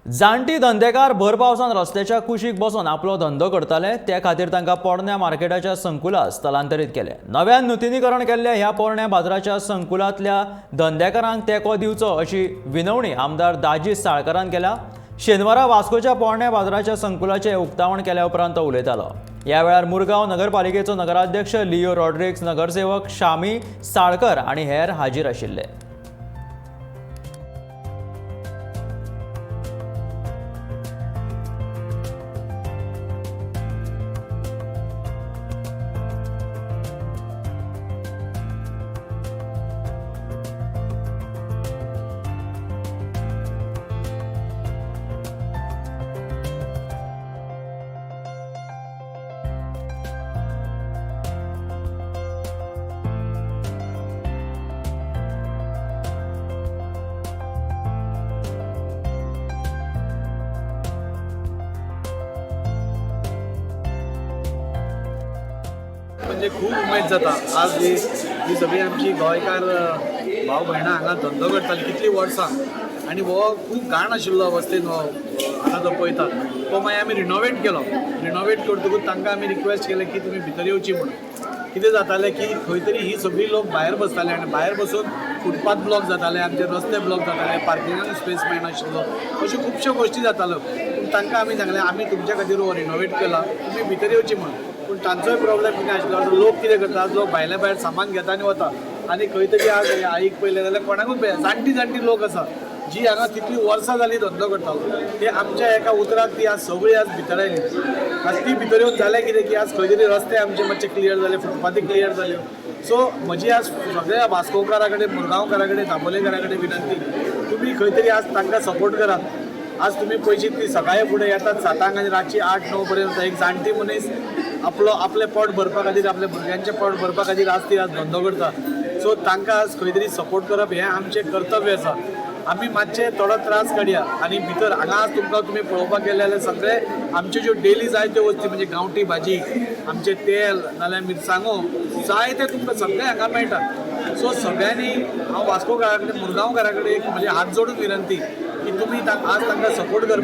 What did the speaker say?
जाणटी धंदेकार भर पावसान रस्त्याच्या कुशीक बसून आपलो धंदो करताले, ते खातीर तांकां पोरण्या मार्केटाच्या संकुलात स्थलांतरीत केले। नव्यान नुतनीकरण केल्ल्या ह्या पोरण्या बाजाराच्या संकुलांतल्या धंदेकारांक तेंको दिवचो अशी विनवणी आमदार दाजी साळकारान केल्या। शेनवारा वास्कोच्या पोरण्या बाजाराच्या संकुलाचें उक्तावण केल्या उपरांत तो उलयतालो। ह्या वेळार मुरगांव नगरपालिकेचो नगराध्यक्ष लिओ रॉड्रिग्स, नगरसेवक शामी साळकर आनी हेर हाजीर आशिल्ले। म्हणजे खूब उमेद जाता। आज ही ही सगळी आमची गोंयकार भाव भयणां हांगा धंदो करताली कितलीं वर्सां आनी हो खूब घाण आशिल्लो अवस्थेन हो हांगा जो पळयता तो मागीर आमी रिनोवेट केलो। रिनोवेट करतकूच तांकां आमी रिक्वेस्ट केलें की तुमी भितर येवची म्हणून। कितें जातालें की खंय तरी ही सगळी लोक भायर बसताले आनी भायर बसून फुटपाथ ब्लॉक जाताले, आमचे रस्ते ब्लॉक जाताले, पार्किंगाक स्पेस मेळनाशिल्लो, अश्यो खुबश्यो गोश्टी जाताल्यो। पूण तांकां आमी सांगलें आमी तुमच्या खातीर हो रिनोवेट केला, तुमी भितर येवची म्हणून। पूण तांचोय प्रॉब्लेम कितें आशिल्लो, लोक कितें करतात, लोक भायल्या भायर सामान घेता आनी वता आनी खंय तरी आज आईक पळयलें जाल्यार कोणाकूच पळय जाणटी जाणटी लोक आसा जी हांगा कितली वर्सां जाली धंदो करतालो, ते आमच्या एका उतराक ती आज सगळी आज भितर आयली। आज ती भितर येवन जालें कितें की आज खंय तरी रस्ते आमचे मातशे क्लियर जाले, फुटपाथी क्लियर जाल्यो। सो म्हजी आज सगळ्या वास्कोकारा कडेन, मुरगांवकारा कडेन, दाबोलेकारा कडेन विनंती, तुमी खंय तरी आज तांकां सपोर्ट करात। आज तुमी पळयशीत ती सकाळी फुडें येतात 7 आनी रातची 8-9 पर्यंत एक जाणटी मनीस आपलो आपलें पोट भरपा खातीर, आपल्या भुरग्यांचें पोट भरपा खातीर आज ती आज धंदो करता। सो तांकां आज खंय तरी सपोर्ट करप हें आमचें कर्तव्य आसा। आमी मातशे थोडो त्रास काडया आनी भितर हांगा आज तुमकां तुमी पळोवपाक गेले जाल्यार सगळे आमच्यो ज्यो डेली जाय त्यो वस्ती म्हणजे गांवठी भाजी, आमचें तेल नाल्यार मिरसांगो जाय तें तुमकां सगळें हांगा मेळटा। सो सगळ्यांनी हांव वास्कोकारा कडेन, मुरगांवकारा कडेन एक म्हणजे हात जोडून विनंती की तुमी आज तांकां सपोर्ट करपाक।